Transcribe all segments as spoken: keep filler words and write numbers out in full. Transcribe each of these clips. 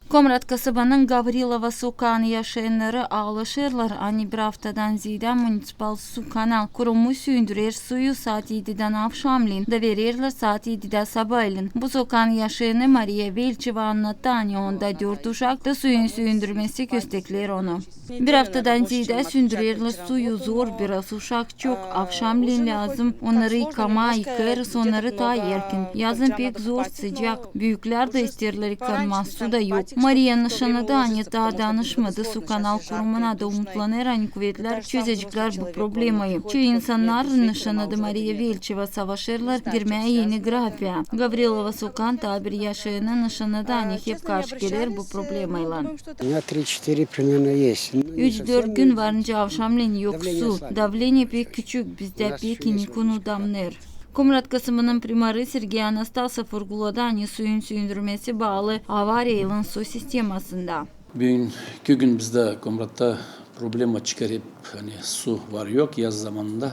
Komrat kasabanın Gavrilova sokaanı yaşayannarı alaşêrlar, ani bir aftadan zeedä municipal su kanal kurumu süündürer suyu saat edidän avşamleyin da vererlär saat edidä sabaaylan. Bu sokaanı yaşayanı Mariya Velçeva annattı, ani onda dört uşak da suyun süündürmesi köstekleer onu. Bir aftadan zeedä süündürerlär suyu zor, biraz uşak çok. Avşamleyin lääzım onnarı yıkamaa, yıkêêrız onnarı taa erken. Yazın pek zor, sıcak. Büüklär dä isteerlär yıkanmaa, su da yok. Mariya nışannadı, ani taa danışmadı su kanal kurumuna da umutlanêr, ani kuvetlär çözeceklär bu problemayı. Çoyu insannar, nışannadı Mariya Velçeva, savaşêrlar girmää eni grafiä. Gavrilova sokaanın taa bir yaşayanı nışannadı, ani hep karşı geler bu problemaylan. У меня три-четыре примерно есть. Ну, не совсем. Üç-dört gün var, nicä avşamleyin yok su. Давление слабенькое. Давление pek küçük, bizdä pek inikun damnêêr. Komrat kasabanın primarı Sergey Anastasov vurguladı, ani suyun süündürmesi baalı avariyaylan su sistemasında. Büünkü gün bizdä Komratta problema çıkêr hep, ani su var-yok yaz zamanında.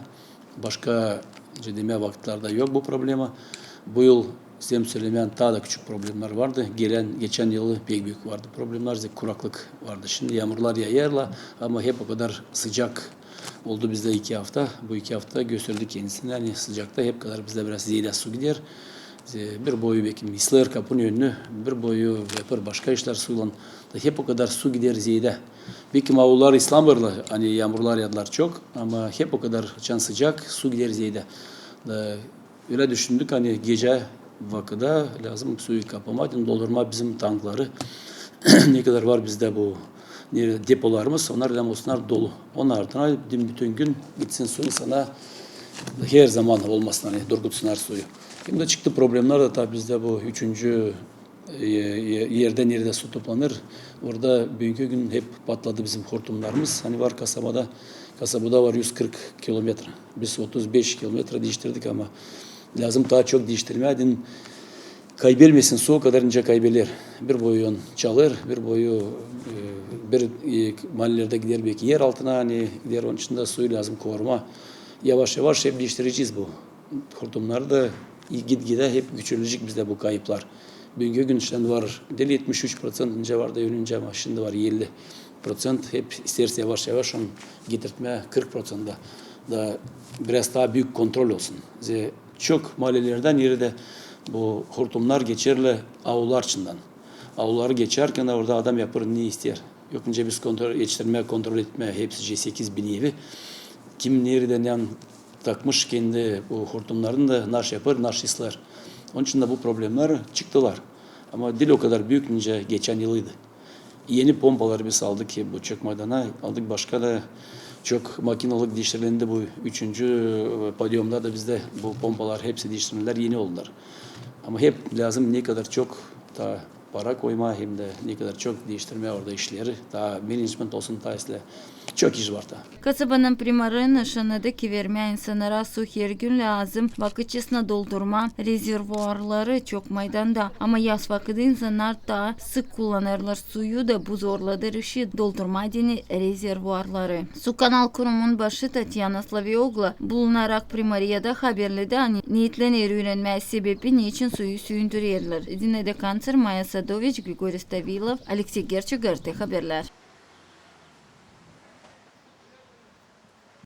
Başka, demää, vakıtlarda yok bu problema. Bu yıl, siz hem sölemää, taa da küçük problemlär vardı. Gelän, geçän yılı pek büük vardı problemlär, zerä kuraklık vardı. Şindi yaamurlar yaayêrlar, ama hep o kadar sıcak oldu bizdä iki afta. Bu iki afta gösterdi kendisini, ani sıcakta hep kadar bizdä biraz zeedä su gider. Zerä bir boyu bekim islêêr kapunun önünü, bir boyu yapêr başka işlär suylan. Da hep o kadar su gider zeedä. Bekim aullar ıslanmêêrlar, ani yaamurlar yaadılar çok, ama hep o kadar, açan sıcak, su gider zeedä. Da ölä düşündük, ani gecä vakıdä lääzım suyu kapamaa, doldurmaa bizim tankları. Ne kadar var bizdä bu, ne, depolarımız, onnar lääzım olsunnar dolu. Onun ardına bütün gün gitsin su insana, her zaman olmasın, ani durgutsunnar suyu. Hem dä çıktı problemlär dä, tabii, bizdä bu üçüncü e, e, erdä, neredä su toplanêr, orada büünkü gün hep patladı bizim hortumnarımız. Ani var kasabada, kasabada var üz kırk kilometra. Biz otuz beş kilometra diiştirdik, ama lääzım taa çok diiştirmää, deyni kaybelmesin su, o kadar nicä kaybeler. Bir boyu on çalêr, bir boyu, e, bir, e, maalelerdä gider beki er altına, ani gider, onun için dä suyu lääzım korumaa. Yavaş-yavaş hep diiştirecez bu hortumnarı da, git-gidä hep güçelecek bizdä bu kayıplar. Büünkü gün şindän var diil etmiş üç proţent, nicä vardı önüncä, ama şindi var elli proţent. Hep isteeriz yavaş-yavaş onu getirtmää kırk proţenta. Da biraz taa büük kontrol olsun. Zerä çok maalelerdä, neredä bu hortumnar geçerlär aullar içindän. Aulları geçärkän orada adam yapêr ne isteer. Yok, nicä biz kontrol, etiştirmää, kontrol etmää hepsi sekiz bin evi. Kim neredä ne takmış kendi bu hortumnarını da, naş yapêr, naş islêêr. Onun için dä bu problemlär çıktılar. Ama diil o kadar büük, nicä geçän yılıydı. Eni pompaları biz aldık hep bu Çökmeydana, aldık başka da çok makinalık diiştirilendi bu üçüncü, e, podyomda da bizdä bu pompalar hepsi diiştirildiler, eni oldular. Ama hep lääzım ne kadar çok taa para koymaa, hem dä ne kadar çok diiştirmää orada işleri, taa menedžment olsun, taa islää. Çok iş var taa. Kasabanın primarı nışannadı ki, vermää insannara su her gün lääzım vakıtçasına doldurmaa rezervuarları Çökmeydanda. Ama yaz vakıdı insannar taa sık kullanêrlar suyu da bu zorladêr işi doldurmaa deyni rezervuarları. Su kanal kurumun başı Tatyana Slavioglu, bulunarak primariyada, haberledi, ani neetlener üürenmää sebebi, neçin suyu süündürerlär. Dina Dekanter, Maya Sadoviç, Grigori Stavilov, Aleksey Gerçik, GRT Haberlär.